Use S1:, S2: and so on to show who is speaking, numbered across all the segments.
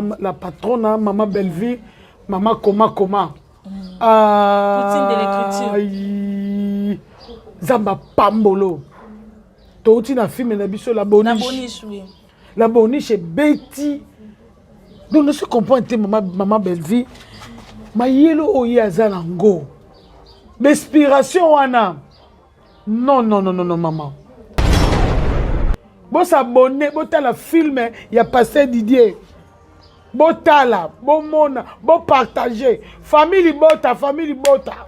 S1: Na la patrona mama Bellevue, mama koma koma.
S2: Poutine de l'écriture.
S1: Nzambe apambolo. Touti na film na biso la
S2: Na
S1: boniche.
S2: boniche, oui.
S1: La boniche ebeti. Donc ne se comprend te mama, mama Bellevue. Mayelo oyo ye aza nango. L'inspiration wana. Non non non non non maman. Bosabonne, botala film ya Pasteur Didier. Botala, bomona, bopartage. Famille libota, famille libota.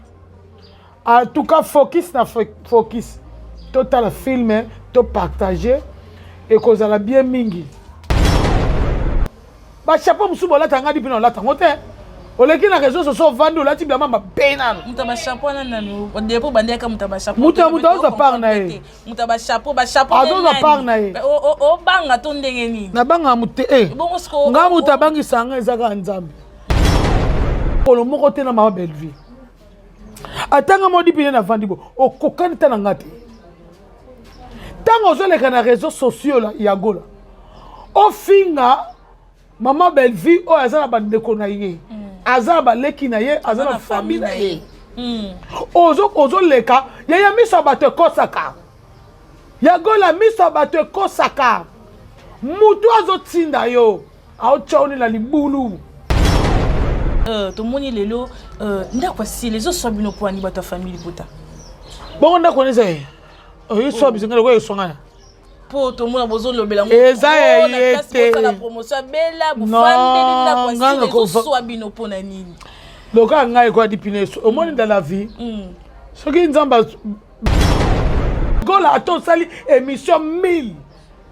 S1: En tout cas, focus na focus. Totala film, to partager ekozala bien mingi. Ba chapeau mosusu bolata nga dipi na olata yango te. Oleki na réseau sociaux ovandi olati bilamba mabe nano.
S2: Moto ya bachapeau wana nanu depo bandeyaka moto ya bachapeau.
S1: Moto ya moto azwa part na ye.
S2: Moto ya bachapeau, bachapeau
S1: Azozwa part na ye.
S2: Obanga to ndenge nini?
S1: Nabangaka moto te eh.
S2: Bongo sikoyo
S1: Nga moto abangisa nga eza kaka Nzambe. Kolo moko te na mama Bellevue. Ata nga modi pine navandi bo okokani ta na nga te. Ntango ozoleka na réseaux sociaux la ya Gola ofinga mama Bellevue oyo aza na bandeko na ye, aza na baleki na ye, aza na famille na ye. Ozoleka yaya, miso ya bato ekosaka. Ya Gola, miso ya bato ekosaka. Mutu azotinda yo aotya oni na libulu.
S2: Tomoni lelo ndako asili ezoswa bino pwani bato ya famille libota.
S1: Bongo ndako wana eza ye oyeswa biso ngai lokola eswangana.
S2: Mpo tomona bozolobela ngo
S1: Eza ya
S2: trop na
S1: ye
S2: place
S1: te.
S2: bosala promotion ya bela
S1: Non,
S2: bofandeli ndako
S1: ngai
S2: asili ezoswa bino mpo na nini?
S1: Lokola ngai ekoya dipine eso omoni dans la vie, soki Nzambe Gola ata osali émission 1000,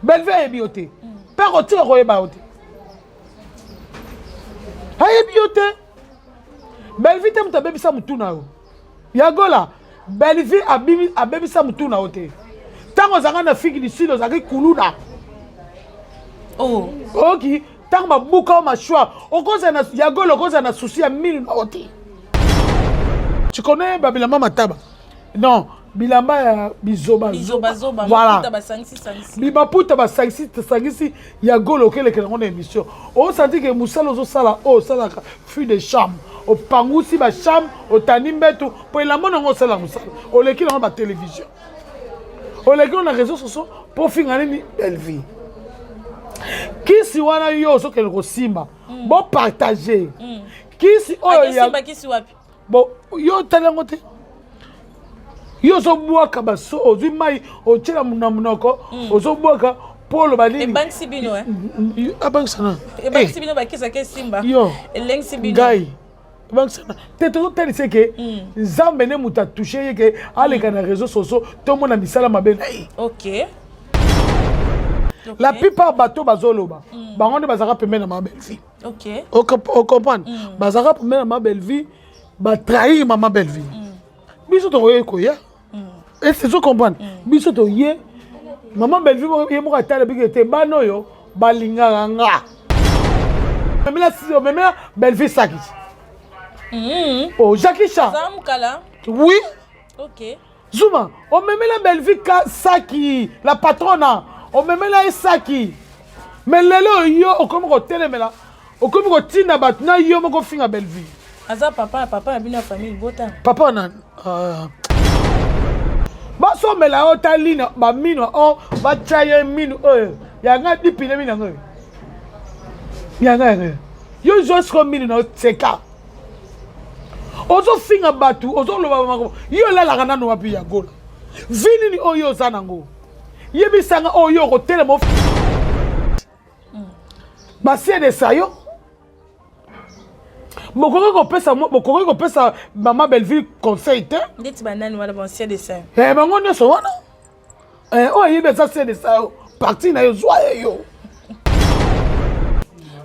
S1: Bellevue ayebi yo te mpe akotika koyeba yo te. Ayebi yo te Bellevue te. Moto abebisa motu na yo ya Gola, Bellevue abebisa motu na yo te. Ntango ozalaka na Afrique du Sud, ozalaki kuluna.
S2: Oh.
S1: Oki ntango babuka yo mashwa, okozala na ya Gola, okozala na susi ya minu na yo te. Tu connais babilamba mataba? Non, bilamba ya bizoba.
S2: Bizobazoba.
S1: Voilà.
S2: Maputa basangisi sangisi.
S1: Bimaputa basangisi sangisi. Ya Gola, okelekela yango na émission, osanti ke mosala ozosala oyo osalaka fui de chambre, opangusi bachambre, otandi mbeto mpo elamba nango osala mosala, oleki nango batélévision, oleki nango na réseau sociaux mpo ofinga nini? Bellevue. Kisi wana yo ozokende kosimba, bopartage kisi oyo ya
S2: Akesimba kisi wapi?
S1: Bon, yo otali yango te. Yo ozobwaka baso, ozwi mai otiela na monoko, ozobwaka mpo oloba nini?
S2: Ebangisi bino, eh?
S1: Abangisa na
S2: Ebangisi bino bakisaka esimba.
S1: Yo.
S2: Elengisi bino.
S1: Ngai ebangisa na te. Tozotalisa ke Nzambe nde moto atouche ye ke aleka na réseau sociaux, tomona misala mabe na ye. La plupart bato bazoloba, bango nde bazalaka pembeni na mama Bellevue. Ocomprendre, bazalaka pembeni na mama Bellevue, batrahir mama Bellevue. Biso tokoyei koya ese ozocomprendre, biso toye mama Bellevue ye moko atala biki ete bana oyo balingaka nga. Omemela Bellevue saki. Oh, Jackie Chan.
S2: Aza mokala.
S1: Oui. Zuma, omemela Bellevue ka saki, la patrona omemela ye saki. Mais lelo yo okomi kotelemela, okomi kotinda bato na yo moko ofinga Bellevue.
S2: Aza papa ya papa na bino ya famille libota.
S1: Papa na basomela yo tali na bamino o batya ye mino oyo yanga dipine mino yango oyo yanga yango yo zwa siko mino na yo tseka ozofinga bato, ozoloba makambo. Yo olalaka nano wapi ya Gola? Vi nini oyo oza nango? Yebisanga oyo okotelema basiedesa yo. Bokoki kopesa mama Bellevue conseil te.
S2: Ndeti banani wana bancien dessin?
S1: Eh, bango nyonso wana. Eh, oyo ayebi eza siedesa yo parti na yo, zwa ye yo.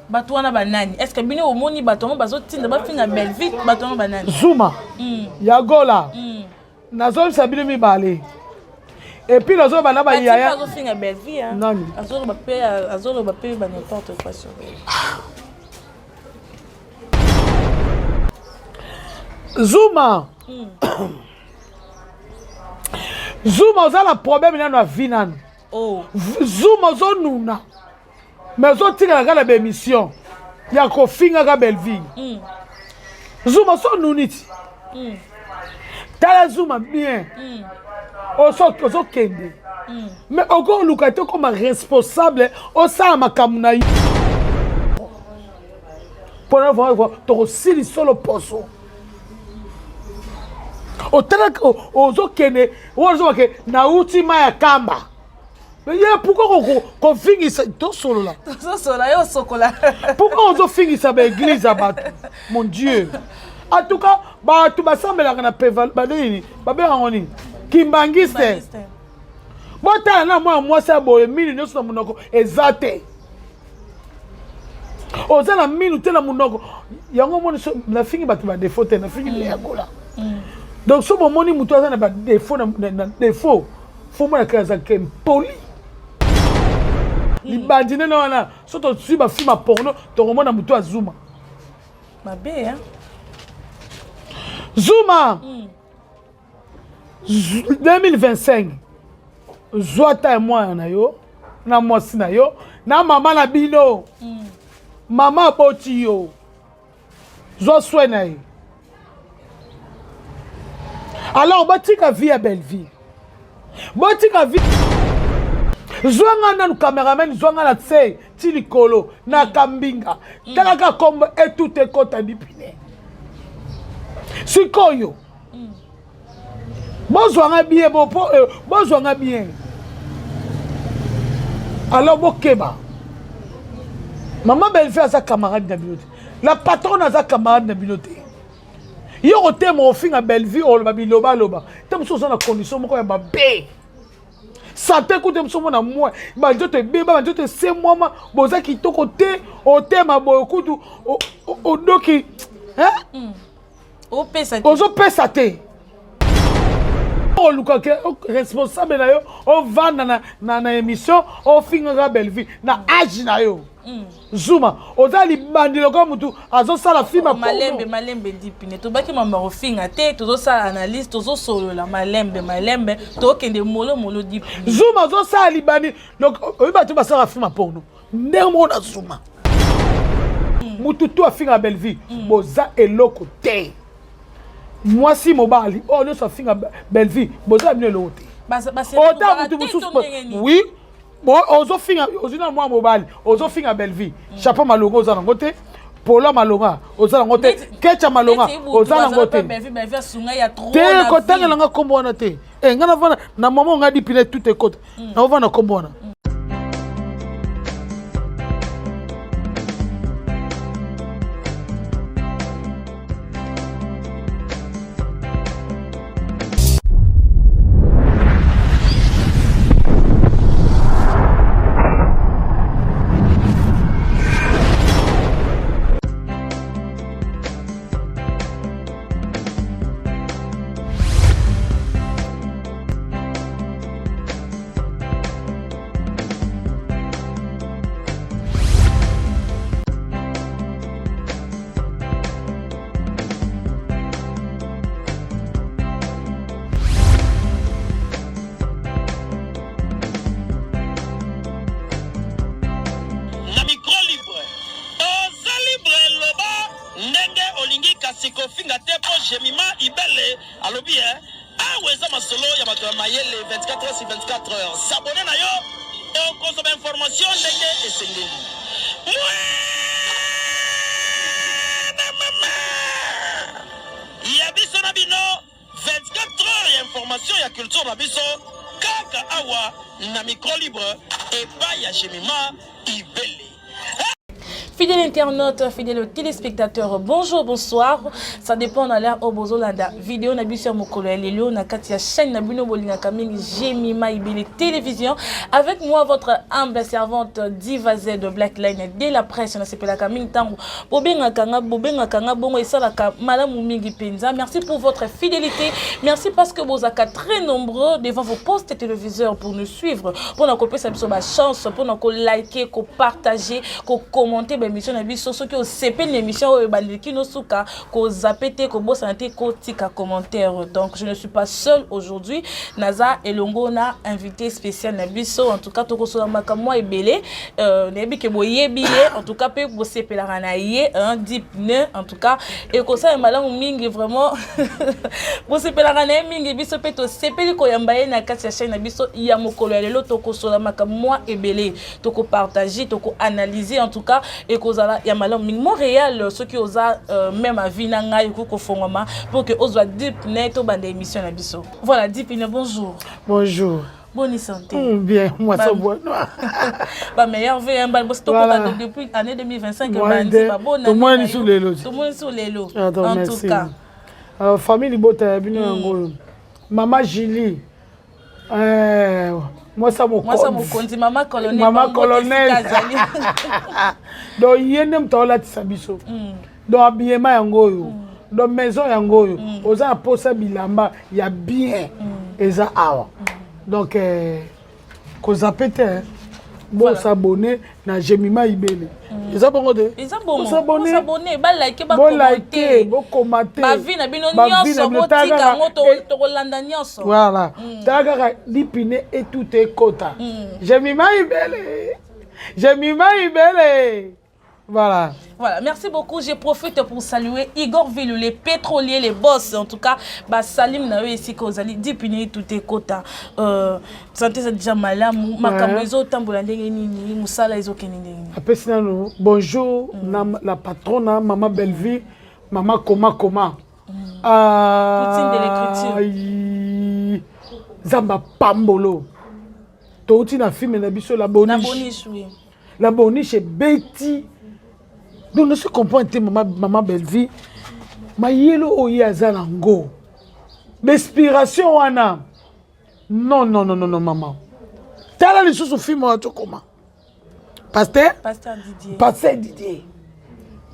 S2: Bato wana banani? Est ce que bino omoni bato yango bazotinda bafinga Bellevue? Bato yango banani?
S1: Zuma ya Gola, nazoyebisa bino mibale et puis nazoyeba na bayaya.
S2: Azofinga Bellevue, hein?
S1: Nani?
S2: Azoloba mpe, azoloba mpe ba n'importe quoi sur elle.
S1: Zuma, Zuma, oza na problème nano ya vie nano.
S2: Oh.
S1: Zuma, ozonuna mais ozotikala kaka na baémission. Ya kofingaka Bellevue. Zuma so nuni ti. Tala Zuma bien. Ozokende. Mais okoluka te okoma responsable osala makambo na yo. Mpona tokosilisa loposo. Otalaka ozokende oyo ozobake nauti mai ya kamba. Ye pourquoi kofingisa tosolola
S2: tozosola yo osokola.
S1: Pourquoi ozofingisa baeglise ya bato? Mon Dieu, en tout cas bato basambelaka na banini, babengaka yango nini, kimbangiste. Botala na mwana mwasi ya boye, minu nyonso na monoko eza te, oza na minu te na monoko yango. Omoni, so nafingi bato badefo te, nafingi yakola. Donc so bomoni moto aza na badefo, na défaut, fo mona ke aza ke mpoli libandi nene wana. So tozwi bafilm ya porno, tokomona moto azuma.
S2: Mabe, hein?
S1: Zuma, 2025, zwa ta ya mwana na yo, na mwasi na yo, na mama na bino. Mama aboti yo, zwa soin na ye. Alors botika vie ya Bellevue, botika vie. Zwanga nanu cameraman, zwanga na tse ti likolo na kambinga. Talaka kombo etute ekota dipine sikoyo. Bozwanga bien, po bozwanga bien. Alors bokeba, mama Bellevue aza camarade na bino te, la patronne aza camarade na bino te. Yo kotema ofinga Bellevue, oloba bilobaloba te. Mosusu oza na condition moko ya mabe, sante kuta mosusu omona mwa banzoto ebeba, banzoto esemwama, boza kitoko te. Otema boye kutu odoki.
S2: Opesa te.
S1: Ozopesa te, olukaka responsable na yo, ovanda na émission, ofingaka Bellevue na age na yo. Zuma, oza libandi lokola motu azosala film.
S2: Malembe malembe, dipine tobaki mama kofinga te, tozosala analyse, tozosolola malembe malembe, tokende molo molo, dipine.
S1: Zuma azosala libandi. Donc oyebi bato basalaka film ya porno ndenge moko na Zuma. Mutu tu afingaka Bellevue, boza eloko te. Mwasi, mobali, oyo nyonso afinga Bellevue, boza bino eloko te. Ota mutu mosusu, oui, ozofinga, ozwi na mwa mobali, ozofinga Bellevue, chapeau malonga oza nango te, polo malonga oza nango te, kecha malonga oza nango te. Te, kotangelanga nkombo wana te. Ngai navanda na mama ngai dipine tout ekota, naovanda nkombo wana.
S3: Na micro libre, oza libre, loba ndenge olingi, kasi kofinga te, mpo Jemima Ibele alobi e awa eza masolo ya bato ya mayele. 24 heures sur 24 heures, s'abonner na yo, okozwa bainformation ndenge esengeli. Mwana mama ya biso na bino, 24 heures ya information ya culture na biso, kaka awa na micro libre epai ya Jemima Ibele.
S2: Fidèle internaute, fidèle téléspectateur, bonjour, bonsoir. Ça dépend na l'heure oyo bozolanda vidéo na biso ya mokolo ya lelo na kati ya chaîne na bino bolingaka mingi, Jemima Ibele Télévision. Avec moi, votre humble servante Diva Z de Black Line de la presse. Na sepelaka mingi tango bobengaka nga, bobengaka nga bongo, esalaka malamu mingi penza. Merci pour votre fidélité. Merci parce que bozaka très nombreux devant vos postes téléviseurs pour nous suivre, pour na kopesa biso ba chance, pour na ko liker, ko partager, ko commenter ba. émission na biso. Soki osepeli na émission oyo ebandeli kino suka, kozape te, kobosana te kotika commentaire. Donc je ne suis pas seule aujourd'hui, naza elongo na invité spécial na biso. En tout cas tokosola makambo mwa ebele. Nayebi ke boyebi ye, en tout cas mpe bosepelaka na ye, un Dipne. En tout cas ekosala malamu mingi, vraiment bosepelaka na ye mingi. Biso mpe tosepeli koyamba ye na kati ya chaîne na biso ya mokolo ya lelo. Tokosola makambo mwa ebele, tokopartage, tokoanalyse. En tout cas ekozala ya malamu mingi. Montréal, soki oza même avis na ngai, ekoki kofongwama pour que ozwa Dipne, tobanda émission na biso. Voilà, Dipne, bonjour.
S1: Bonjour.
S2: Bonne santé?
S1: Bien, moi ça bon.
S2: Ba meilleurs vœux, hein, ba voilà. Depuis année 2025
S1: bandi
S2: ba bonne.
S1: Tomoni su lelo.
S2: Tomoni su lelo. En tout cas.
S1: Alors famille libota ya bino yango. Mama Julie. Mwasa
S2: mokonzi, mokonzi, mama colonel.
S1: Mama colonel. Donc ye nde moto aolatisa biso. Donc habillement yango oyo. Donc maison yango oyo. Oza na posa bilamba ya bien. Eza awa. Donc kozape te, bosabone na Jemima Ibele. Eza bongo te?
S2: Eza bongo. Bosabone, balike.
S1: Bolike, bokomate.
S2: Bavi na bino nyonso, botika yango, tokolanda nyonso.
S1: Voilà, tala kaka Dipine etute ekota Jemima Ibele, Jemima Ibele. Voilà.
S2: Voilà, merci beaucoup. Je profite pour saluer Igor Villou, les pétroliers, les boss. En tout cas, bah, salim na yo ici kozali Dipine tout ekota. Santé c'est déjà malamu. Makambo ezo tambola ndenge nini, musala ezo kende ndenge nini?
S1: Apesi nano bonjour na la patronne, maman Bellevue, maman Koma Koma.
S2: Poutine de l'écriture.
S1: Aïe. Nzambe pambolo. Touti na film na biso la
S2: Na
S1: boniche.
S2: Boniche, oui.
S1: La boniche ebeti. Donc ne se comprend te, mama, mama Bellevue, mayele oyo aza nango, l'inspiration wana, non, non, non, non, non, mama, tala lisusu film oyo tokoma pasteur.
S2: Pasteur Didier.
S1: Pasteur Didier,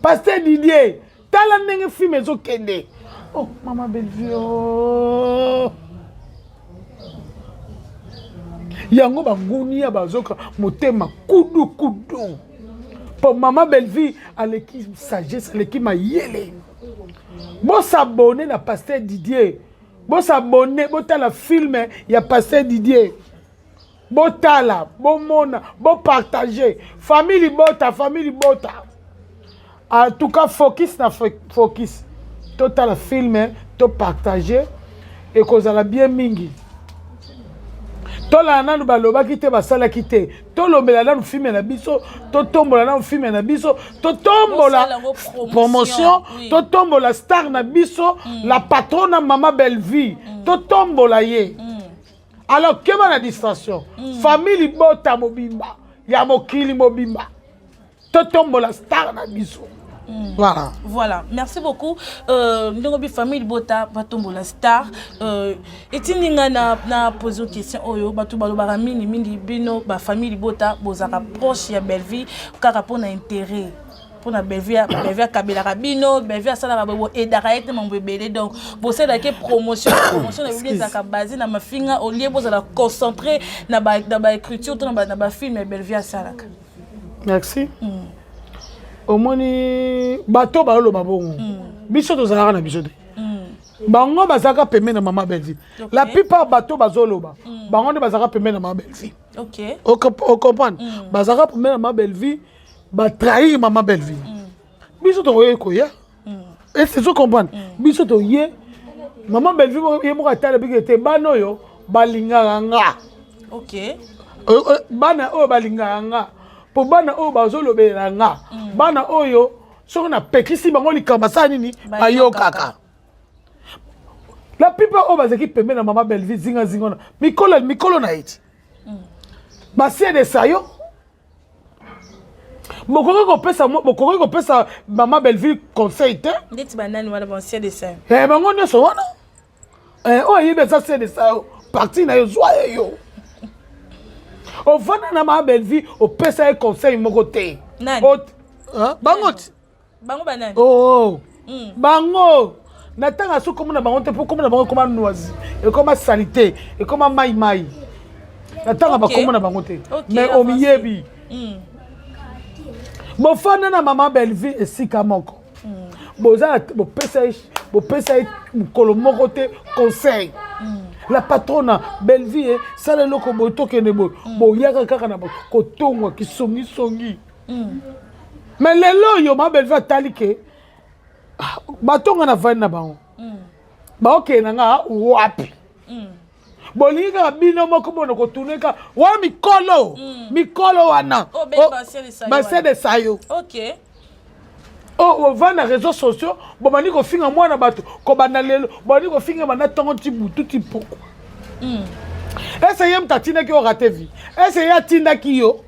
S1: pasteur Didier, tala ndenge film ezokende. Oh mama Bellevue, oh. Yango bangunia bazoka motema kudu kudu mpo mama Bellevue aleki sagesse, aleki mayele. Bosabone na pasteur Didier, bosabone, botala film ya pasteur Didier, botala, bomona, bopartage. Famille libota, famille libota, en tout cas focus na focus, totala film, topartage, ekozala bien mingi. Tolala nanu balobaki te, basalaki te. Tolobela nanu film na biso, totombola nanu film na biso, totombola
S2: Bosala yango promotion,
S1: promotion.
S2: Oui.
S1: Totombola star na biso, la patronne mama Bellevue, totombola ye. Alors keba na distraction. Famille libota mobimba ya mokili mobimba, totombola star na biso. Voilà.
S2: Voilà, merci beaucoup. Ndenge bi famille bota batombola star, etindi nga na pose une question oyo bato balobaka mingi mingi: bino bafamille libota bozalaka proche ya Bellevue kaka mpona intérêt, mpona Bellevue. Bellevue akabelaka bino, Bellevue asalaka boye, boedaka ye te mambo ebele. Donc bosalaki promotion, promotion na bino ezalaka base na mafinga au lieu bozala concentré na baécriture to na bafilm ya Bellevue asalaka.
S1: Merci. Omoni bato baoloba bongo, biso tozalaka na biso te. Bango bazalaka pembeni na mama Bellevue. La plupart bato bazoloba, bango nde bazalaka pembeni na mama Bellevue. Ocomprendre? Bazalaka pembeni na mama Bellevue, batrahir mama Bellevue. Biso tokoyei koya ese, ozocomprendre? Biso toye, mama Bellevue ye moko atala biki ete bana oyo balingaka nga. Bana oyo balingaka nga, mpo bana oyo bazolobela nga, bana oyo soki napekisi bango likambo asala nini, bayokaka. La plupart oyo bazalaki pembeni na mama Bellevue zingazinga wana, mikolo mikolo na ye ti basiedesa yo, bokoki kopesa mama Bellevue conseil te.
S2: Ndeti banani wana bancien dessin?
S1: Bango nyonso wana. Oyo ayebi eza siedesa yo, parti na yo, zwa ye yo ovanda na mama Bellevue, opesa ye conseil moko te. Bango ti.
S2: Bango banani?
S1: Oh. Bango na ntango aso komona bango te, mpo komona bango ekoma noisi, ekoma saleté, ekoma mai mai. Na ntango bakomona bango te. Mais omiyebi. Bofanda na mama Bellevue esika moko. Boza bopesa ye bopesa ye mokolo moko te conseil. La patrona Bellevue eh, sala eloko boye tokende boye. Boyaka kaka na kotongwa kisongisongi. Mais lelo oyo mama Bellevue atali ke ah, batonga na vandi na bango. Baokende na nga wapi? Bolingi kaka bino moko bona kotourne kaka wana mikolo mikolo wana
S2: Oh, ben,
S1: Oh,
S2: basedesa yo
S1: basedesa yo
S2: Ok.
S1: Oh, ovanda na réseaux sociaux, bobandi kofinga mwana bato kobanda lelo, bobandi kofinga banda ntongo ti butu ti pokwa. Ese ye moto atindaki yo rate vie? Ese ye atindaki yo?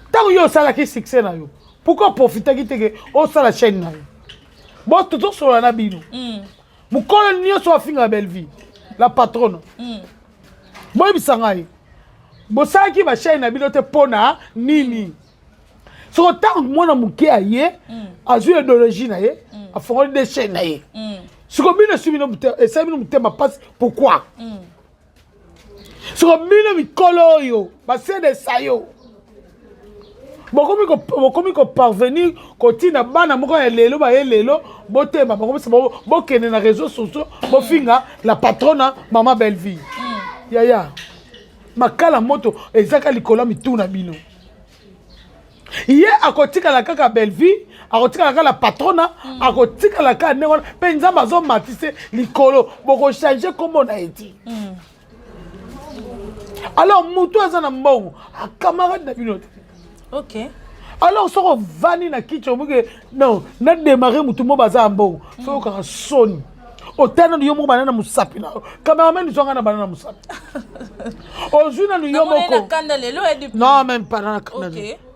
S1: Ntango yo osalaki succès na yo, pourquoi oprofitaki te ke osala chaîne na yo? Bo tozosolola na bino. Mokolo nyonso afingaka Bellevue la patronne. Boyebisa ngai, bosalaki bachaîne na bino te mpo na nini? Soko ntango mwana moke aye, azwi idéologie na ye, afongoli de chaîne na ye. Siko bino esui bino esali bino motema mpasi, pourquoi? Soko bino mikolo oyo basedesa yo, bokomi koparvenir kotinda bana moko ya lelo baye lelo botema bakomisa bango bokende na réseaux sociaux bofinga la patrona mama Bellevue. Yaya, makala moto ezaka likolo ya mitu na bino. Ye akotikala kaka Bellevue, akotikala kaka la patrona, akotikala kaka ndenge wana mpe Nzambe azomatise likolo, bokochange nkombo na ye ti. Alors motu aza na mbongo acamarade na bino te. Alors soki ovandi na kiti omoke non na démarre motu mo baza ya mbongo, soki okaka soni otali nanu yo moko bana na mosapi na yo, cameraman zwanga na bana na mosapi, ozwi nanu yo
S2: Namoni na
S1: moko.
S2: kanda lelo eh, depuis.
S1: Non, même pas na kanda.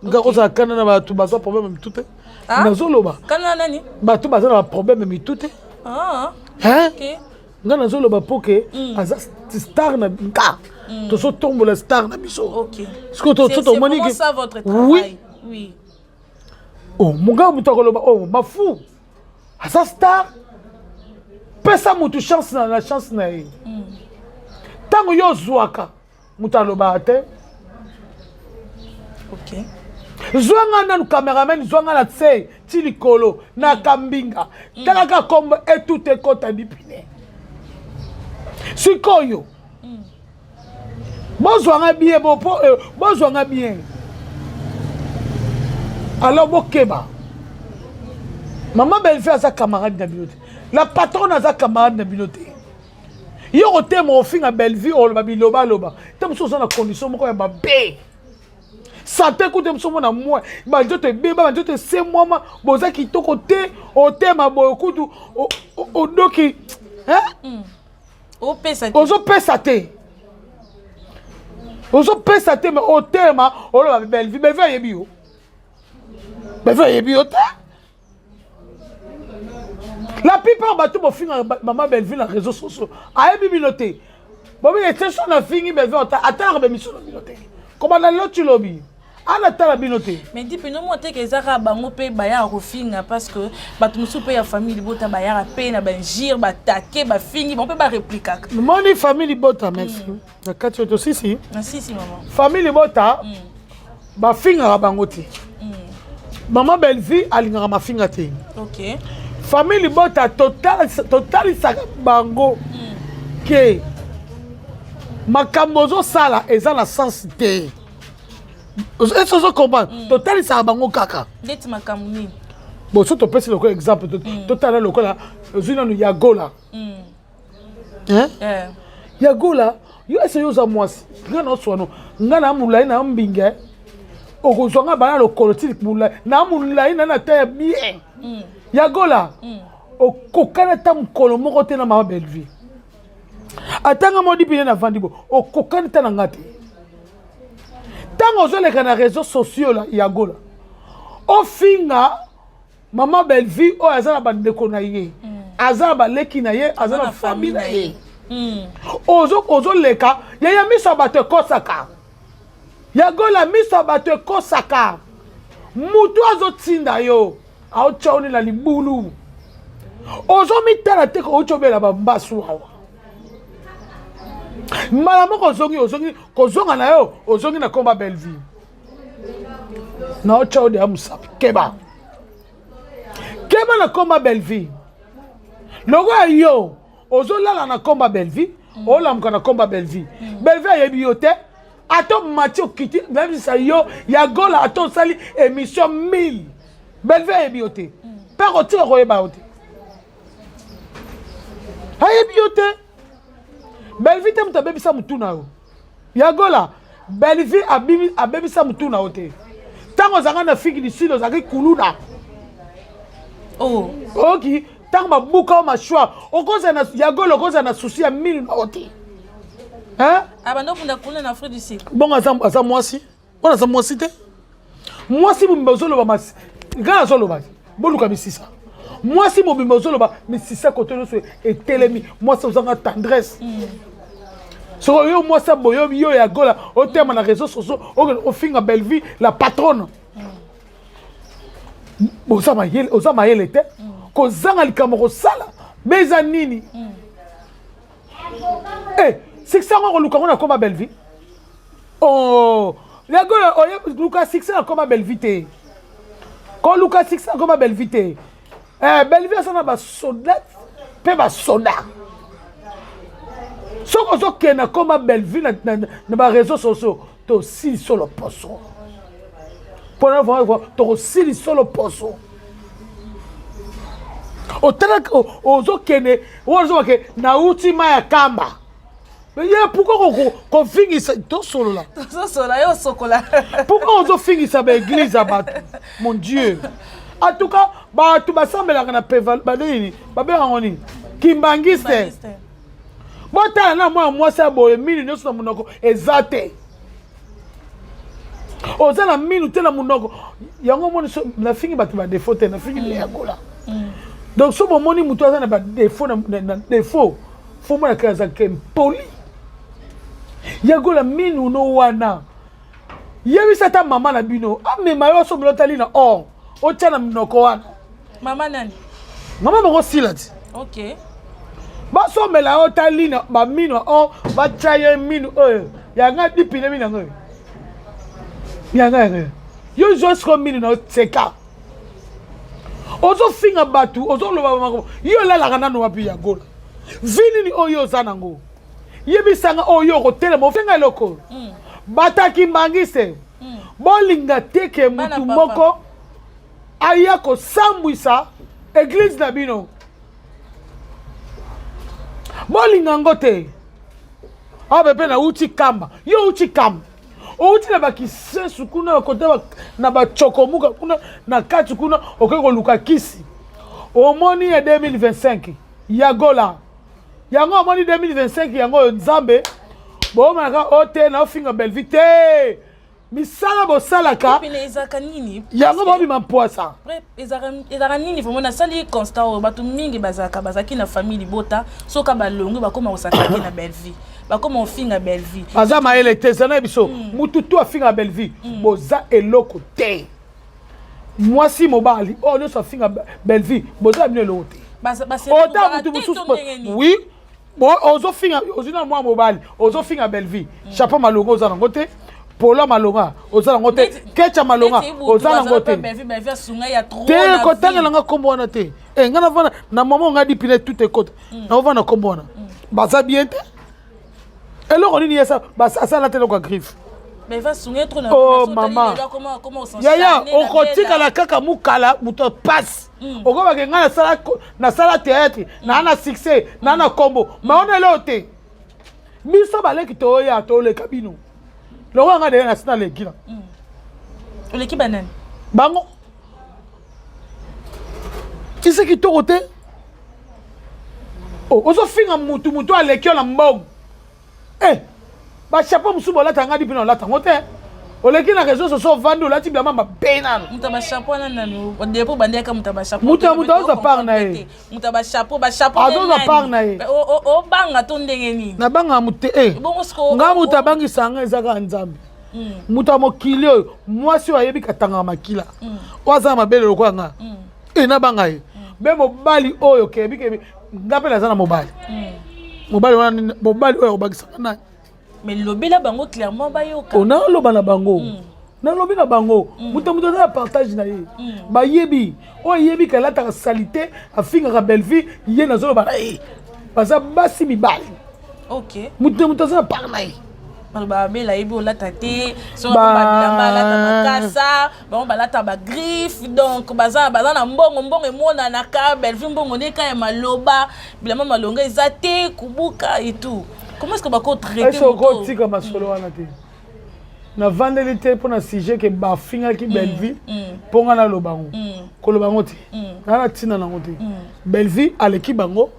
S1: Nga kozala kanda na bato baza problème ya mitu te.
S2: Ah?
S1: Nazoloba
S2: Kanda na nani?
S1: bato baza na baproblème ya mitu te.
S2: Ah,
S1: Hein?
S2: ok.
S1: Nga nazoloba mpo ke aza star na nga, tozotombola star na biso. Sikoyo
S2: C'est
S1: tomoni
S2: vraiment
S1: ke
S2: ça votre travail.
S1: Oui.
S2: Oui.
S1: Oh, monga moto akoloba oh mafu aza star, pesa motu chance na chance na ye. Ntango yo ozwaka moto alobaka te. Zwanga nanu cameraman, zwanga na tse ti likolo na kambinga, talaka kombo etute ekota dipine. Sikoyo bozwanga bien bo po bozwanga bien. Alors bokeba, mama Bellevue aza camarade na bino te, la patronne aza camarade na bino te. Yo kotema ofinga Bellevue, oloba bilobaloba te, mosusu oza na condition moko ya mabe, sante kuta mosusu omona mwa banzoto ebeba, banzoto esemwama, boza kitoko te, otema boye kutu odoki, hein?
S2: Opesa te.
S1: Ozopesa te, ozopesa te, mais otema oloba Bellevue. Bellevue ayebi yo? Bellevue ayebi yo te. La plupart bato bofingaka mama Bellevue na réseaux sociaux ayebi bino te. Bobi ete so nafingi Bellevue, atalaka baémission na bino te. Kobanda lelo ti lobi ana tala bino te.
S2: Mais dipi no mwa teke eza kaka bango mpe bayaka kofinga, parce que bato mosusu mpe ya famille libota bayaka mpe na bainjure, batake, bafingi bango mpe bareplikaka.
S1: Moni famille libota, merci na kati oyo tosisi.
S2: Na sisi mama.
S1: Famille libota bafingaka bango te. Mama Bellevue alingaka mafinga te. Famille libota totalisaka bango ke makambo ozosala eza na sens te. Ese ozo comprendre? Totalisaka bango kaka.
S2: Ndeti makambo nini?
S1: Bon, so topesi lokola exemple, totala lokola ozwi nanu ya Gola. Hein?
S2: Eh.
S1: Ya Gola, yo ese yo oza mwasi, nga na oswano, nga na molai na mbinga, okozwa nga bana lokolo ti molai na molai na ta ya bien. Ya Gola, okokana ata mokolo moko te na mama Bellevue. Atanga modi pene na vandi bo okokani ta na nga te. Ntango ozoleka na réseaux sociaux la ya Gola, ofinga mama Bellevue oyo aza na bandeko na ye, aza na baleki na ye, aza na famille na ye. Ozoleka yaya, miso ya bato ekosaka. Ya Gola, miso ya bato ekosaka. Mutu azotinda yo aotya oni na libulu, ozomitala te kouti obela bambasu awa. Mbala moko ozongi, ozongi kozonga na yo, ozongi na komba Bellevue. Naotya yo deya mosapi. Keba. Keba na komba Bellevue. Lokola yo ozolala na komba Bellevue, olamuka na komba Bellevue. Bellevue ayebi yo te. Ata omati okiti, nayebisa yo ya Gola ata osali émission 1000. Bellevue ayebi yo te. Mpe akotika koyeba yo te. Ayebi yo te. Bellevue te moto abebisa motu na yo. Ya Gola, Bellevue abebisa motu na yo te. Ntango ozalaka na Afrique du Sud ozalaki kuluna.
S2: Oh.
S1: Oki, ntango babuka yo mashwa, okozala na ya Gola okozala na souci ya minu na yo te. Hein?
S2: Abanda obunda kuna na Afrique du Sud.
S1: Bongo aza mwasi? Wana aza mwasi te. Mwasi mobimba ozoloba mas ngai nazoloba boluka misisa. Mwasi mobimba ozoloba misisa kote nyonso etelemi mwasi ozanga tendresse. Soko yo mwasi boyo yo ya Gola otema na réseaux sociaux okende ofinga Bellevue la patronne. Oza mayele, oza mayele te. Kozanga likambo kosala beza nini? Eh, succès yango koluka ngo na koma Bellevue. Oh, yago oye luka succès na koma Bellevue te. Koluka succès na koma Bellevue te. Eh, Bellevue aza na ba soldats pe ba soldats. Soki ozokende na koma Bellevue na, na, na ba réseaux sociaux, tosilisi loposo. Mpona tokosilisa loposo. Otalaka ozokende oyo ozobake nauti mai ya kamba. Ye pourquoi kofingisa tosolola?
S2: Tozosola yo osokola.
S1: Pourquoi ozofingisa ba église ya bato? Mon Dieu. En tout cas, bato basambelaka na peva banini babengaka yango nini? Kimbangiste. Botala na mwana mwasi ya boye minu nyonso na monoko eza te. Oza na minu te na monoko. Yango omoni so nafingi bato ba défaut te, nafingi mm. ya Gola. Donc so bomoni moto aza na ba défaut na, na défaut, faut mona ke aza ke impoli. Ya Gola minu no wana. Yebisa ata mama na bino, amema yo asombela otali na or, otya na monoko wana.
S2: Mama nani?
S1: Mama bango sila ti.
S2: Ok.
S1: Basombela yo tali na bamino or batya ye minu oyo yanga dipine minu yango oyo yanga yango yo zwa siko minu na yo tseka ozofinga bato ozoloba makambo yo olalaka nano wapi ya Gola vi nini oyo oza nango yebisanga oyo okotelema ofinga eloko bataki mbangise bolinga te ke mutu moko aya kosambwisa eglise na bino bolinga yango te awa mpe nauti kamba yo outi kamba outi na bakisesu kuna kote na bacokomuka kuna na kati kuna okoki koluka kisi omoni ya 2025 ya Gola yango omoni 2025 yango oyo nzambe bomonaka o te naofinga Bellevue te misala bosalaka
S2: ezalaka nini
S1: yango bobima mpwasa
S2: ezalaka nini vraiment nasali constat oyo bato mingi bazalaka bazalaki na famille libota soka balongwi bakoma kosakaki na Bellevue bakoma kofinga Bellevue
S1: baza mayele te eza na biso mutu tu afinga Bellevue boza eloko te mwasi mobali oyo nyonso afinga Bellevue boza bino eloko te ota mutu mosusu oui ozofinga ozwi na mwa mobali ozofinga Bellevue chapeau malonga oza nango te polo malonga oza nango te kecha malonga oza nango te te kotangela nga nkombo wana te e nga navanda na mama nga dipine tout ekota naovanda nkombo wana baza bien te eloko nini yesa asala te eloko ya griffe oh mama yaya okotikala kaka mokala moto pasi okobake ngai nasala théâtre naa na succès naa na kombo ma wana eloko te biso baleki toya toleka bino lokola ngai deya nasi naleki na
S2: oleki banani
S1: bango tise kitoko te ozofinga mutu mutu aleki yo na mbongo eh bachapeau mosusu bolata ngai bino olata yango te oleki na réseau sociaux ovandi olati bilamba mabe nano
S2: moto ya bachapeau wana nanu depo bandeyaka moto ya bachapeau
S1: moto ya moto azozwa part na ye
S2: moto ya bachapeau bachapeau
S1: azozwa part na ye
S2: obanga to ndenge nini
S1: nabangaka moto te e nga moto abangisa nga eza kaka nzambe moto ya mokili oyo mwasi oyo ayebi katangaka makila oyo aza na mabele lokola nga e nabanga ye be mobali oyo kebi kebi nga mpe naza na mobali mobali wana mobali oyo akobangisaka nani
S2: Mais lobela bango clairement bayoka.
S1: Ona oloba na bango. Nalobi na bango, moto moto aza na partage na ye. Bayebi oyo eyebi ke alataka salite, afingaka Bellevue, ye nazoloba na ye, baza basi mibali. Moto na moto aza na part na ye.
S2: Baloba Bela ayebi olata te, soki bilamba alata makasa, bango balata bagriffe, donc baza na mbongo, mbongo emonanaka. Bellevue mbongo neka ya maloba, bilamba malonga eza te, kubuka et tout. Comment est-ce que bakotraite?
S1: Est okotika masolo wana te? Navandeli te mpo na sujet ke bafingaki Bellevue mpo nga naloba yango. Koloba yango te, naa na ntina nango te. Bellevue aleki bango,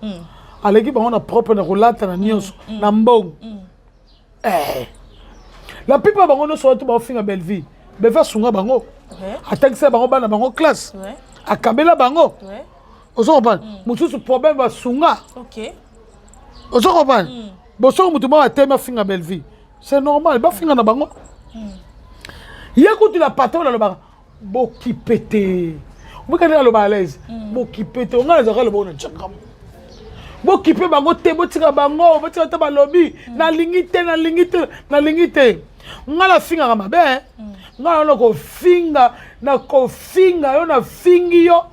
S1: aleki bango na propre, na kolata, na nyonso, na mbongo. La plupart bango nyonso wana to baofinga Bellevue, Bellevue asunga bango, atangisa bango bana bango classe, akabela bango. Ozo comprendre? Mosusu problème basunga. Ozo comprendre? Bosoko motu moko atemi afinga Bellevue, c'est normal, bafinga na bango. Ye kutu na patron alobaka bokipe te, obikani aloba à l'aise, bokipe te. Ongai nazalaka aloba na tiakamo, bokipe bango te, botika bango, botika te. Balobi nalingi te, nalingi te, nalingi te. Ngai nafingaka mabe, ngai na kofinga, nakofinga yo, nafingi yo,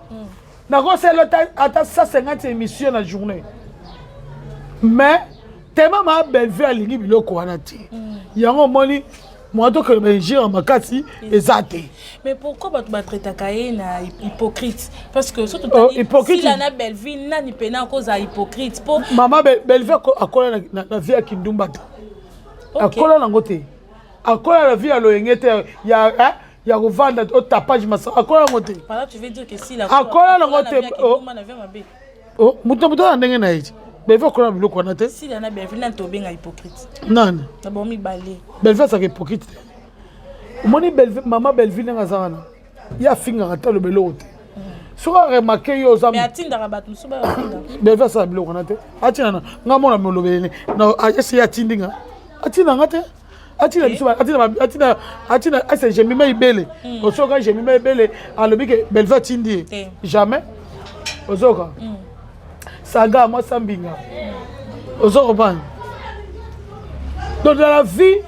S1: nakosala ata 150 émission na journée. Mais tema ma Bellevue alingi biloko wana te. Yango omoni mwa tokende bainjure makasi eza te.
S2: Mais pourquoi bato batraitaka ye na hypocrite? Parce que soki totali na Bellevue, nani pena akozala hypocrite? Po
S1: mama Bellevue akola na vie ya kindumba te, akola nango te, akola na vie ya loyenge te, ya kovanda otapage masa, akola yango te, akola nango te. Moto moto na ndenge na ye ti Bellevue akola na biloko wana te. Nani Bellevue azalaka hypocrite te? Omoni mama Bellevue ndenge aza wana, ye afingaka te, aloba eloko te. Soki aremarquer yo oza Bellevue asala biloko wana te. Atina nga mona molobelene ese ye atindi nga, atina nga te, atina biso, atina, atina ese Jemima Ibele. Osoka Jemima Ebele alobi ke Bellevue atindi ye? Jamais. Ozoka saga mwasa mbinga, ozo comprendre? Donc dans la vie,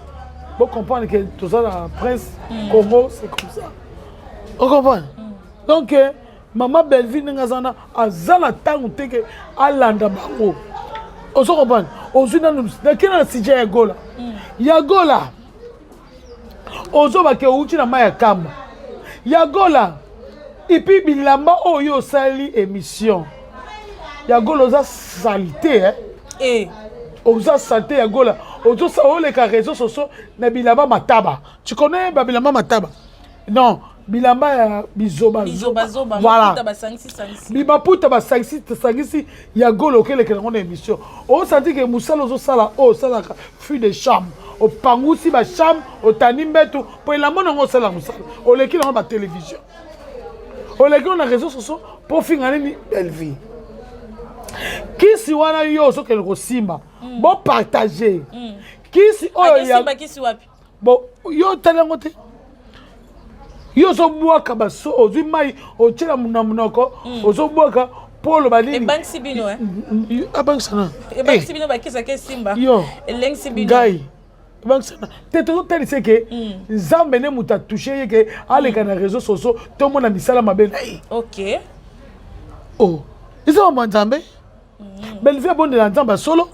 S1: bo comprendre que toza na prince Congo, c'est comme ça, o comprendre? Donc mama Bellevue ndenge aza wana, aza na ntango te ke alanda bango. Ozo comprendre? Ozwi nanu nakei na sujet ya Gola. Ya Gola, ozobake outi na mai ya kamba ya Gola, et puis bilamba oyo osali émission ya Gola, oza saleté, eh?
S2: Eh.
S1: Oza saleté ya Gola, oleka réseau sociaux na bilamba mataba. Tu connais babilamba mataba? Non, bilamba ya bizoba.
S2: Voilà,
S1: bimaputa basangisi sangisi. Ya Gola, okelekela yango na émission, osanti ke mosala ozosala oyo osalaka fille de chambre, opangusi bachambre, otandi mbeto mpo elamba nango osala mosala, oleki nango batélévision, oleki nango na réseau sociaux mpo ofinga nini? Bellevue. Kisi wana yo ozokende kosimba, bopartage kisi oyo. Bon, yo otali yango te, yo ozobwaka baso, ozwi mai otiela na monoko, ozobwaka mpo oloba nini?
S2: Ebangisi bino?
S1: Abangisa na
S2: Ebangisi bino, bakisaka esimba.
S1: Yo
S2: Elengisi bino.
S1: Ngai ebangisa na te. Tozotalisa ke Nzambe nde moto atouche ye ke aleka na réseau sociaux, tomona misala mabe na ye. Oh, eza mambo ya Nzambe. Bellevue abondela Nzambe ya solo.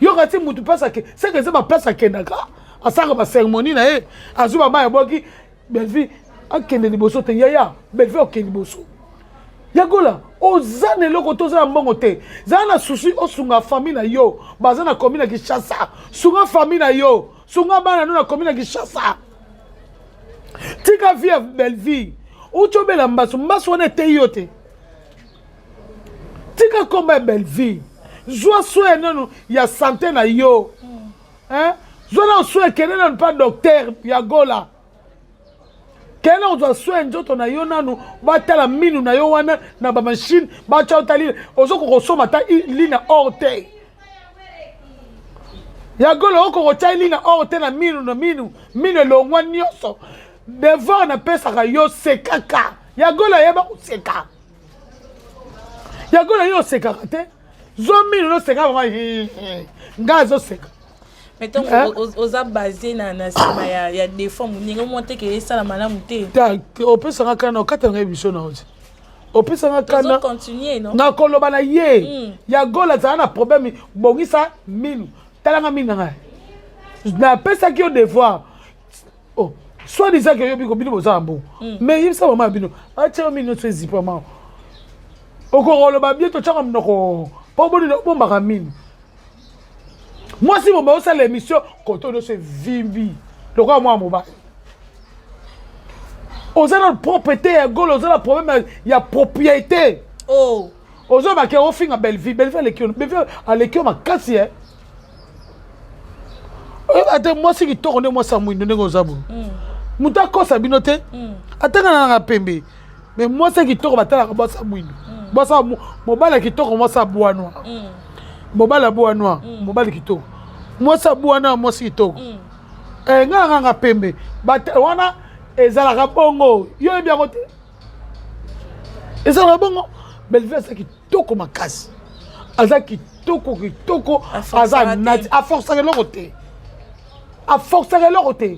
S1: Yoka ti mutu place ake seke eza baplace akendaka, asalaka bacérémonie na ye, azwi bamai abwaki. Bellevue akende liboso te, yaya Bellevue akende liboso. Yagola, oza na eloko te, oza na mbongo te, zala na souci osunga famille na yo baza na commune ya Kinshasa. Sunga famille na yo, sunga bana no na commune ya Kinshasa. Tika vie ya Bellevue. Uti obela mbasu, mbasu wana eteyi yo te. Tika komba ya Bellevue, zwa soin nanu ya santé na yo, hein? Zwa nanu soin, ekende nanu pa docteur ya Gola, kende kozwa soin nzoto na yo nanu, batala minu na yo wana na bamachine, batya otali ozokoka kosomba ata lina or te. Ya Gola, okoka kotya lina or te na minu, na minu, minu elongwa nyonso. Devoir napesaka yo, sekaka. Ya Gola, yeba koseka. Ya Gola, yo osekaka te, zwa minu noseka mama. Ngai azoseka.
S2: Mais ntango oza base na nsima ya défaut moninga, omona te ke esala malamu te.
S1: Opesanga kana, okatanga émission na oti, opesanga kana nakoloba na ye. Ya Gola azala na problème. Bongisa minu, talanga minu na ngai, napesaki yo devoir. Oh, soit disant ke yobi bino boza na mbongo, mais yebisa mama ya bino atia yo minu nyonso ezipa. Mama okokoloba bien, totyaka monoko mpo bonini obombaka minu. Mwasi mobali osala émission, koto nyonso evimbi lokola mwana mobali. Oza na propreté ya Golo, oza na problème ya propriété.
S2: Oh.
S1: Ozobake ofinga Bellevie. Bellevie aleki yo, Bellevie aleki yo makasi. E oyeba te, mwasi kitoko nde mwasi ya mwindo ndenge oza boye. Moto akosa bino te, atanga nanga pembe, mais mwasi ya kitoko batalaka mwasi ya mwindo. Mwasi mobali ya kitoko, mwasi ya bois noir, mobali ya bois noir, mobali kitoko, mwasi ya bois noir, mwasi kitoko. Ngai na nganga pembe wana ezalaka bongo. Yo oyebi yango te, ezalaka bongo. Bellevie aza kitoko makasi, aza kitoko kitoko, aza nati, aforçaka eloko te, aforçaka eloko te.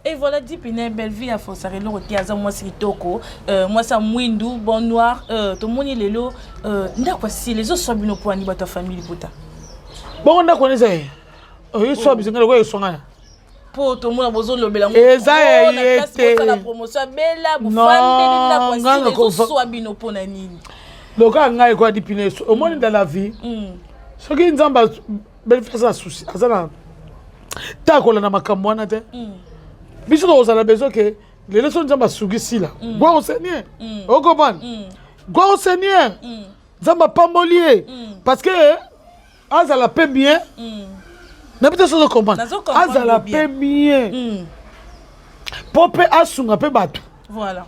S2: Et voilà, dit pine Bellevie aforçaka eloko te, aza mwasi kitoko, mwasi ya mwindu, bon noir. Tomoni lelo ndako asili, ezoswa bino poani bato ya famille libota?
S1: Bongo ndako wana eza ye oyeswa biso, ngai lokola eswanga.
S2: Mpo tomona bozolobela.
S1: Eza ya ye te.
S2: Promotion abela, bofandeli ndako asili, ezoswa bino mpona nini?
S1: Lokola ngai ekoya dipine, omoni, dans la vie, soki Nzambe, Bellevie aza na souci, aza na ta kolanda makambo wana te. Biso tokozala besoin ke lelo so Nzambe asuki sila, gloire au Seigneur, ocomprendre, gloire au Seigneur, Nzambe apamboli ye parce que azala mpe bien. Nayebi te soki ocomprendre. Azala mpe bien mpo mpe asunga mpe bato.
S2: Voilà.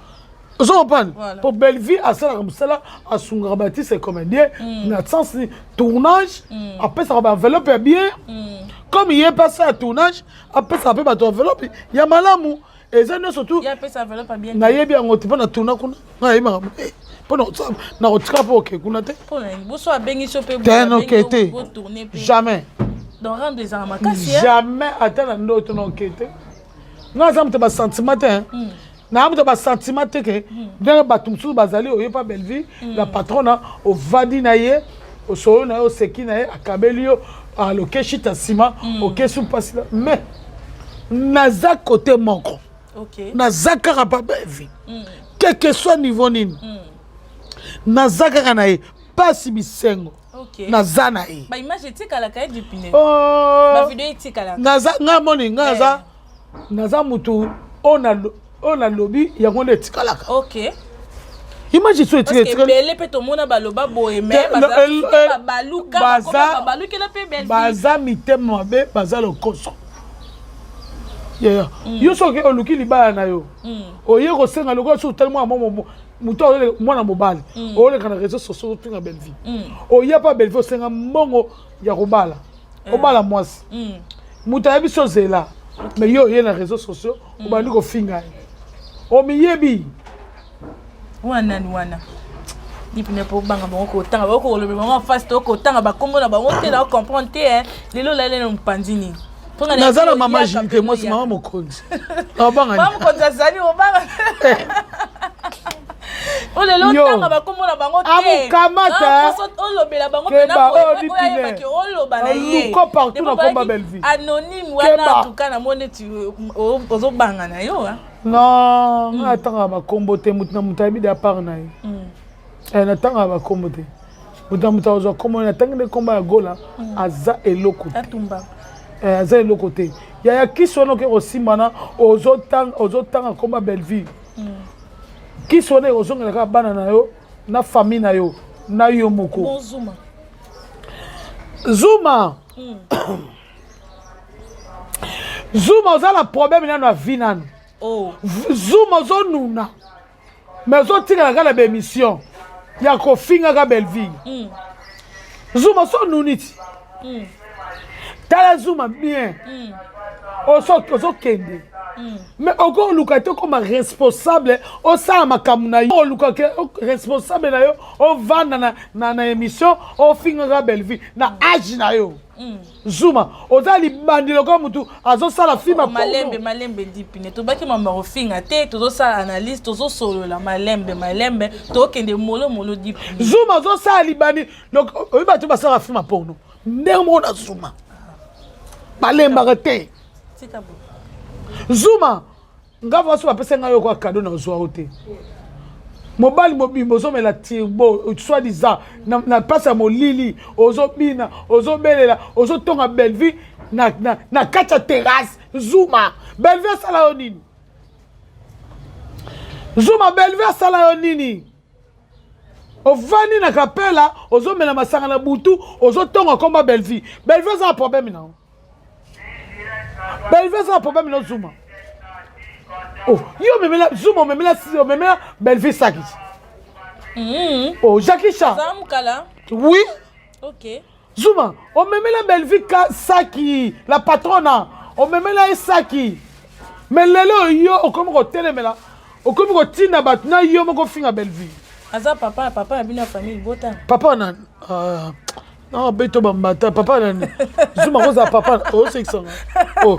S1: Ozo comprendre? Po Bellevie asalaka mosala, asungaka baartiste comédien na sens tournage, apesaka baenveloppe ya bien. Comme ye mpe asala tournage, apesaka mpe bato enveloppe ya malamu. Eza nyonso tu nayebi yango te mpo na tourna kuna. Ngai nayebi makambo mpo na kotika mpo oke kuna te. Te, noke te, jamais, jamais, ata na ndoto noke te. Ngai aza moto basentiment te, naa moto basentiment te ke ndenge bato mosusu bazali. Oye pa Bellevie la patrona, ovandi na ye, osolo na ye, oseki na ye, akabeli yo, alokeshi ta nsima, okesi mpasi. Mais naza kote moko, naza kaka pa Bellevie, quel que soit niveau nini, naza kaka na ye, mpasi bisengo, naza na ye. Naza, ngai moni, ngai naza, naza mutu oyo nalobi yango nde etikalaka. Image so
S2: etikebele mpe tomona baloba boye, mais baluka balukela mpe.
S1: Baza mitema mabe, baza lokoso. Yaya, yo soki oluki libala na yo, oye kosenga lokola soki otali mwana moto, mwana mobali oleka na réseau sociaux ofinga Bellevie, oya mpa Bellevie, osenga mbongo ya kobala, obala mwasi, moto ayebi so ozela, mais yo oye na réseau sociaux, obandi kofinga ye, omiyebi.
S2: Wana nani wana dipine mpo obanga bango kotanga bango, kolobela bango en face to kotanga bakombo na bango te, na ocomprendre te. Lelo olali na mopanzi nini?
S1: Naza na mama Jilite, mwasi mama mokonzi.
S2: Obanga mokonzi azali, obanga olelo otanga bakombo na bango te.
S1: Amukamata.
S2: Olobela bango mpena oyebaki oloba na ye.
S1: Luko partout na komba Bellevue.
S2: Anonyme wana, en tout cas namoni neti ozobanga na yo.
S1: Non, nga natangaka bakombo te. Motu na moto ayebi de apart na ye. Natangaka bakombo te. Moto na moto akozwa kombo. Natangi nde kombo ya Gola, aza eloko te, aza eloko te. Yaya, kisi wana okoki kosimbana, ozotanga komba Bellevue, kisi wana ekozongela kaka bana na yo na famille na yo na yo moko. Zuma, Zuma, oza na problème nano ya vie nano. Zuma, ozonuna, mais ozotikala kaka na baémission ya kofingaka Bellevue. Zuma, so nuni ti. Tala Zuma bien. Ozokende mais okoluka te okoma responsable, osala makambo na yo. Oluka ke responsable na yo, ovanda na émission, ofingaka Bellevue na age na yo. Zuma, oza libandi lokola motu azosala film.
S2: Malembe malembe, dipine tobaki mama kofinga te. Tozosala analyse, tozosolola malembe malembe, tokende molo molo, dipine.
S1: Zuma azosala libandi. Donc oyebi bato basalaka film porno ndenge moko na Zuma, balembaka te.
S2: Tika bo.
S1: Zuma, nga vaso bapesa ngai yoko ya cadeau na ozwa yo te. Mobali mobimba ozomela turbo, soit disant na place ya molili, ozobina, ozobelela, ozotonga Bellevue na kati ya terrasse. Zuma, Bellevue asala yo nini? Zuma, Bellevue asala yo nini? Ovandi na kapela, ozomela masanga na butu, ozotonga komba Bellevue. Bellevue aza na problème na yo? Bellevue aza na problème na Zuma? Oh, yo omemela Zuma, omemela Bellevue saki. Oh, Jackie Chan.
S2: Aza mokala.
S1: Oui.
S2: Ok.
S1: Zuma, omemela Bellevue saki, la patrona, omemela ye saki. Mais lelo yo okomi kotelemela, okomi kotinda bato na yo moko finga Bellevue.
S2: Aza papa, papa na bino ya famille bota.
S1: Papa na non, beto bambata papa nani? Zuma kozala papa osekisanga. Oh,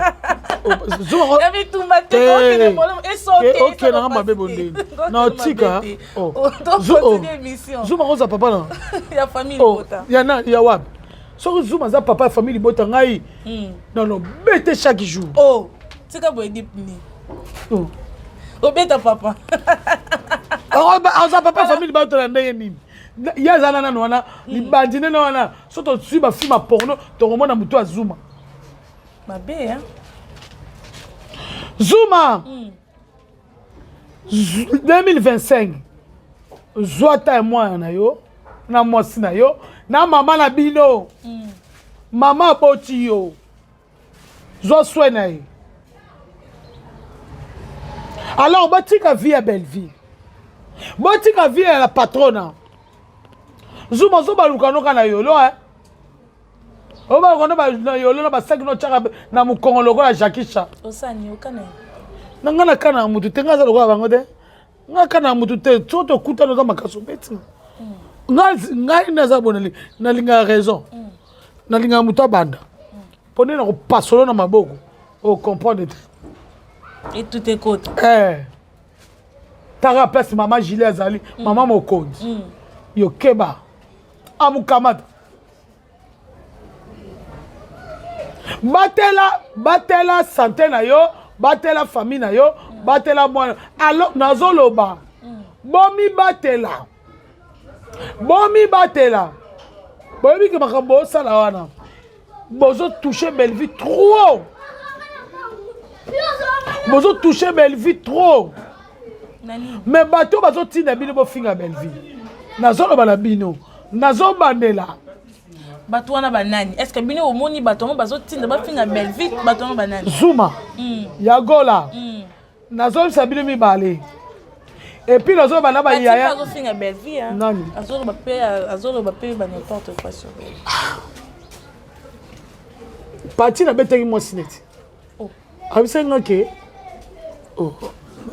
S1: oh, Zuma
S2: Ya bitumba te, tokende molo esote.
S1: Ok, nanga mabe bondeni na tika. Oh.
S2: Tocontinue émission.
S1: Zuma kozala papa na
S2: ya famille
S1: oh,
S2: bota.
S1: Ya na ya wapi? Soki Zuma aza papa ya famille libota, ngai non, bete chaque jour.
S2: Oh, tika boye, dipni.
S1: Oh.
S2: Obeta papa.
S1: Aza papa ya famille libota na ndenge nini? Ye aza na nano wana libandi nene wana. So tozwi bafilm ya porno, tokomona motu azuma.
S2: Mabe, hein?
S1: Zuma, 2025, zwa ta ya mwana na yo na mwasi na yo na mama na bino. Mama aboti yo, zwa soin na ye. Alors botika vie ya Bellevue, botika vie ya la patrona. Zuma, ozobaluka noka na yolo, eh? Obaluka no na yolo na basaki no tiaka na mokongo lokola Jackie Chan.
S2: Osani okana.
S1: Na ngai nakana na mutu te. Ngai aza lokola bango te. Ngai kana na mutu te. So tokutana, oza makasi, obeti ngai. Ngai naza bo nalingaka raison, nalingaka moto abanda mpo nde na kopasolo na maboko, ocomprendre te.
S2: Etute ekota.
S1: Eh. Taka place mama Julie azali, mama mokonzi. Yo keba, amukamata. Batela, batela santé na yo, batela famille na yo, batela mwana. Alors nazoloba, bomibatela, bomibatela. Boyebi ke makambo osala wana, bozotouche Bellevue trop, bozotouche Bellevue trop.
S2: Nani?
S1: Mais bato bazotinda bino bofinga Bellevue, nazoloba na bino, nazobandela.
S2: Bato wana banani? Est ce que bino omoni bato yango bazotinda bafinga Bellevue? Bato yango banani?
S1: Zuma, Yagola, nazobisa bino mibale. Et puis nazoloba na bayaya.
S2: Azofinga Bellevue, hein?
S1: Nani?
S2: Azoloba mpe, azoloba mpe ba n'importe quoi sur Bellevue.
S1: Pati nabetaki mwasi neti
S2: Oh.
S1: abisaki nga ke, oh,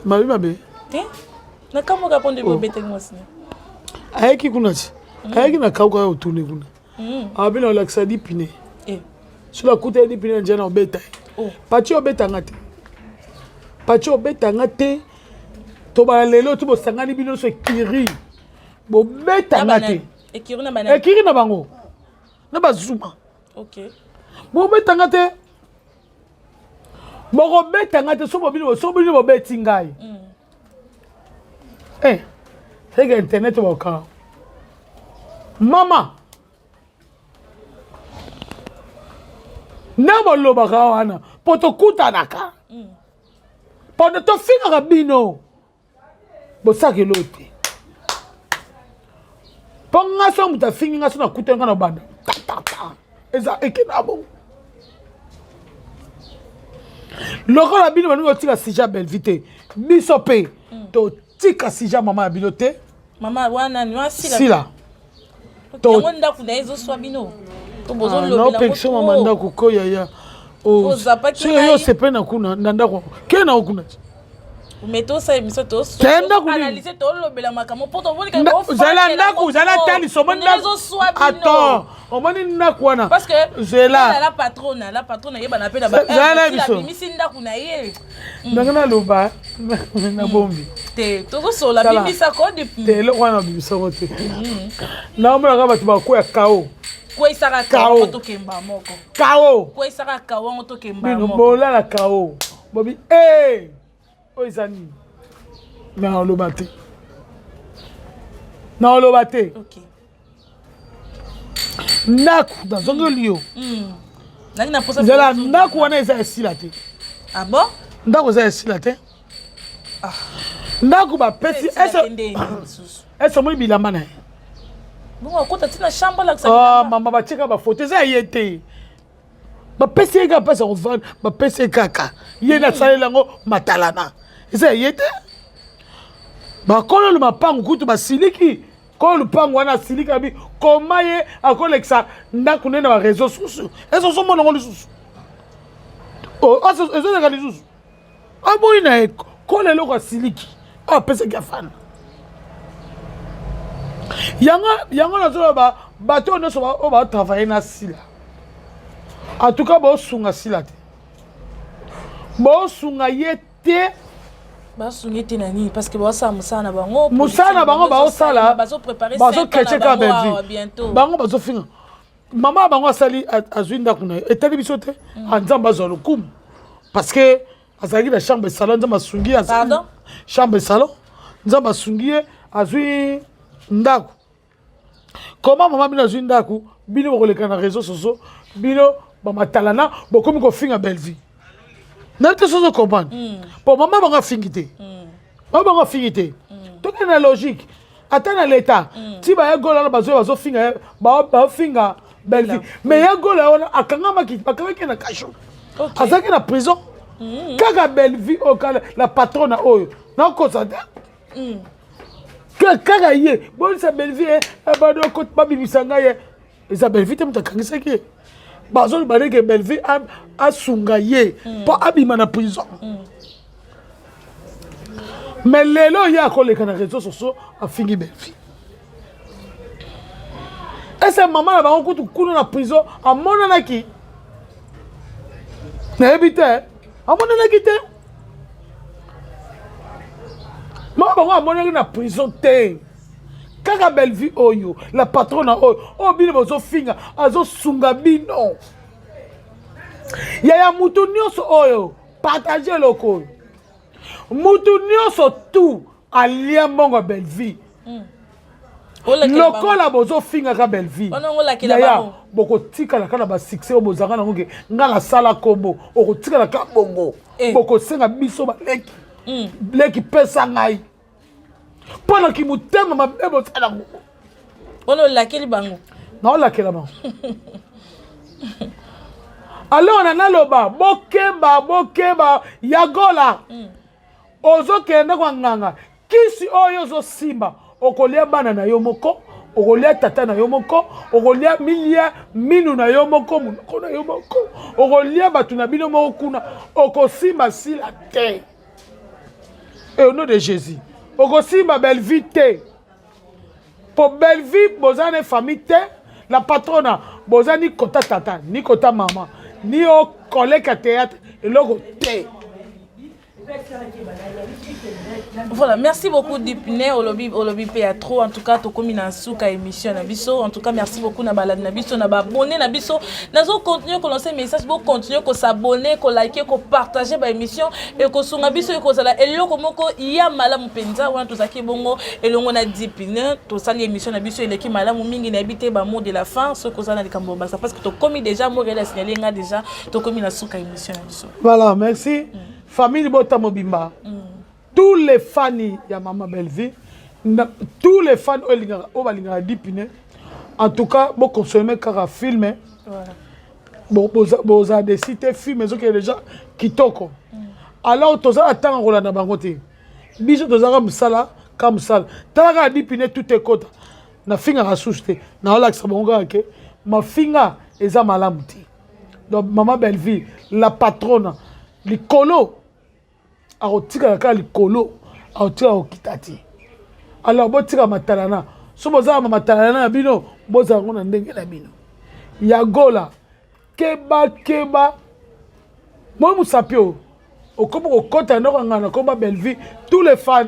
S1: mabe mabe.
S2: Te, nakamwaka mpo nde obetaki mwasi ne.
S1: Ayaki kuna ti ayaki na kauka ya otune kuna, abi na olakisa dipine.
S2: Eh.
S1: Soki akuta ye dipine na nzela na obeta ye.
S2: Oh.
S1: Pati, obetanga te. Pati, obetanga te. Tobala lelo ti bosangani bino nyonso ekiri, bobetanga te.
S2: Ekiri na banani?
S1: Ekiri na bango na bazuma.
S2: Ok.
S1: Bobetanga te, bokobetanga te. So bino bobeti ngai, eh, seke internet boka mama nde bolobaka wana mpo tokutanaka, mpo tofingaka bino, bosaka elo te. Mpo nga so moto afingi nga, so nakutani nga na banda tatata, eza ekenda bongo. Lokola bino balingi kotika sujet ya Bellevue te, biso mpe totika sujet ya mama ya bino te.
S2: Mama wana ni wasila.
S1: Sila.
S2: Yango ndako na ye ezoswa bino to bozolobela.
S1: Naopekisa mama ndako ko yaya.
S2: Ozapaki
S1: soki yo osepeli na kuna na ndako ke na kuna
S2: mais tosala émission
S1: Kenda kuna.
S2: toanalyse tolobela makambo mpo
S1: zela ndako zela talisa omoni ndako attends omoni ndako wana
S2: parce que
S1: zela
S2: la patrona la patrona eyebana mpe na
S1: Zela biso.
S2: babimisi ndako na ye
S1: ndenge naloba nabombi
S2: te tozosola
S1: Tala.
S2: bimisa kode
S1: te eloko wana babimisako te naomonaka bato bakwea kao
S2: kweyisaka
S1: Kao.
S2: kao tokemba moko
S1: kao
S2: kweyisaka kao yango tokemba
S1: bino
S2: moko
S1: bolala kao bobi e oyo eza nini naoloba te naoloba te
S2: ok
S1: ndako nazongeli yo
S2: nangi na posa
S1: zela ndako wana eza esila te
S2: ah bon
S1: ndako eza esila te ndako bapesi
S2: Esila te nde lisusu
S1: ese omoni bilamba na ye
S2: bongo akota ntina chambre alakisa
S1: Ah,
S2: bilamba
S1: mama batieka bafoto eza ye te bapesi ye kaka mpasi ya kovanda bapesi ye kaka ye nde asaleli yango matalana eza ye te bakololo mapangu kutu basiliki kolo lupangu wana asiliki abi koma ye akolekisa ndako nde na bareseau susu eza ozomona yango lisusu Oh, ezoleka lisusu aboyi na ye kola eloko asiliki oyo apesaki afanda yango yango nazoloba bato oyo nyonso oyo batravaille na sila en tout cas bosunga sila te bosunga ye te
S2: basungi te na nini parce que baosala mosala na bango
S1: mosala na bango baosala
S2: bazoprépare
S1: bazokretche kaka Bellevue
S2: bientôt
S1: bango bazofinga mama ya bango asali azwi ndako na ye etali biso te ah, nzambe azwa lokumu parce que azalaki na chambre salon nzambe asungi ye
S2: Pardon?
S1: chambre salon nzambe asungi ye azwi ndako comment mama bino azwi ndako bino bokoleka na réseau sociaux bino bamatalana bokomi kofinga Bellevue nayebi te sozo comprendre po mama bango afingi te mama bango afingi te tokende na logique ata na l'état ti baya gola wana bazoya bazofinga ye baofinga Bellevue mais ya gola wana akangamaki bakangaki ye na cachot azalaki na prison kaka Bellevue oyo kala la patrona oyo nakosa te kaka ye bonisa Bellevue bado babimisa ngai ye eza Bellevue te moto akangisaki ye bazoloba ndenge Bellevue asunga ye mpo abima na prison mais lelo ye akoleka na réseau sociaux afingi Bellevue ese mama na bango kutu kuna na prison amonanaki nayebi te amonanaki te mama bango amonanaki na prison te kaka Bellevue oyo la patrona oyo oyo bino bozofinga azosunga bino yaya mutu nyonso oyo partage eloko oyo mutu nyonso tu alia mbongo ya Bellevue lokola bozofingaka Bellevue
S2: Wana yango olakela
S1: yaya
S2: bango.
S1: bokotikala kaka na basuccès oyo bozalaka nango ke nga nasala kombo okotikala ka bongo
S2: Eh.
S1: bokosenga biso baleki leki pesa ngai mpo na kimotema mabe bosala yango
S2: wana olakeli bango
S1: naolakela bango alors na naloba bokeba bokeba yagola ozokende kwa nganga kisi oyo ozosimba okolia bana na yo moko okolia tata na yo moko okolia milia minu na yo moko monoko na yo moko okolia bato na bino moko kuna okosimba sila te et au nom de Jésus okosimba Bellevue te po Bellevue boza na famille te la patrona boza ni kota tata ni kota mama ni o collègue ya théâtre eloko te
S2: Voilà, merci beaucoup Dipne olobi olobi pe ya trop en tout cas tokomi na suka émission na biso en tout cas merci beaucoup na balade na biso na ba abonné na biso nazo continuer ko lancer message bo continuer ko s'abonner ko liker ko partager ba émission et ko sunga biso et ko zala eloko moko ya malamu penza wana tozaki bongo elongo na Dipne tosali émission na biso eleki malamu mingi na yebi te ba mot de la fin soki kozala na likambo basa parce que tokomi déjà morel a signalé nga déjà tokomi na suka émission na biso
S1: voilà merci famille bota mobimba tous les fans ya mama Bellevue tous les fans oyo elingaka oyo balingaka Dipine en tout cas boconsommer kaka film
S2: voilà.
S1: Bozala desi te film ezokende déjà kitoko alors toza na ntango kolanda bango te biso tozalaka mosala ka mosala tala kaka Dipine tout ekota nafingaka susu te naolakisa bango kaka ke mafinga eza malamu te. Donc mama Bellevue la patronne likolo akotikala kaka likolo, akotikala kokita te. Alors botika matalana, so bozala ma matalana na bino, bozala yango na ndenge na bino. Ya Gola, keba keba, moi mosapi oyo okomi kokɔta ndako ya ngai na komba Bellevue, tous les fans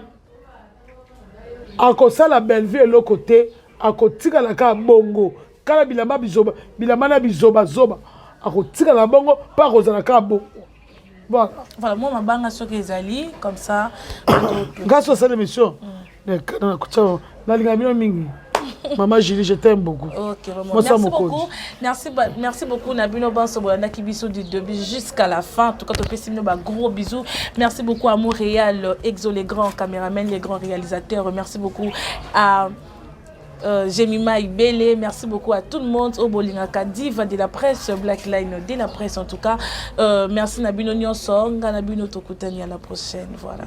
S1: akosala Bellevue eloko te, akotikala kaka bongo kala bilamba bizoba, bilamba na bizobazoba, akotikala bongo mpe akozala kaka bongo. Voilà.
S2: Voilà, moi mabanga soki ezali comme ça.
S1: Nga so asala émission, nalinga bino mingi. Maman Julie, je t'aime beaucoup.
S2: Ok, vraiment. Merci beaucoup. Merci, merci beaucoup na bino banso bolandaki biso du début jusqu'à la fin. En tout cas, topesi bino ba gros bisous. Merci beaucoup à Montréal, Exo les grands caméramans, les grands réalisateurs. Merci beaucoup à Jemima Ibele, merci beaucoup à tout le monde oyo bolingaka Diva de la presse, Black Line de la presse en tout cas. Merci na bino nyonso, nga na bino tokutani à la prochaine. Voilà.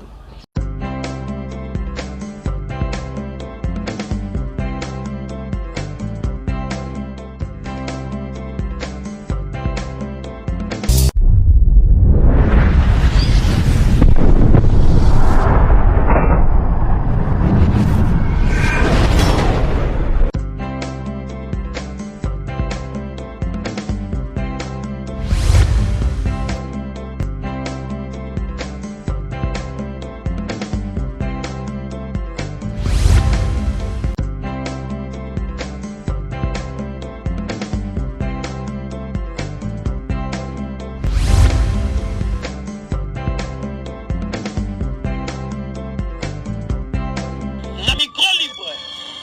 S3: Na micro libre,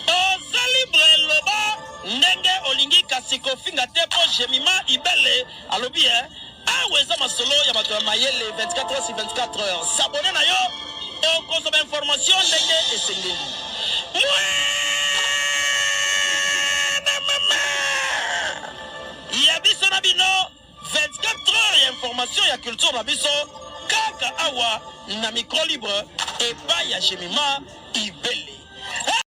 S3: oza libre, loba ndenge olingi, kasi kofinga te, mpo Jemima Ibele alobi e awa eza masolo ya bato ya mayele. 24 heures sur 24 heures, s'abonner na yo, okozwa bainformation ndenge esengeli. Mwana mama ya biso na bino, 24 heures ya information ya culture na biso kaka awa na micro libre epai ya Jemima Ibele.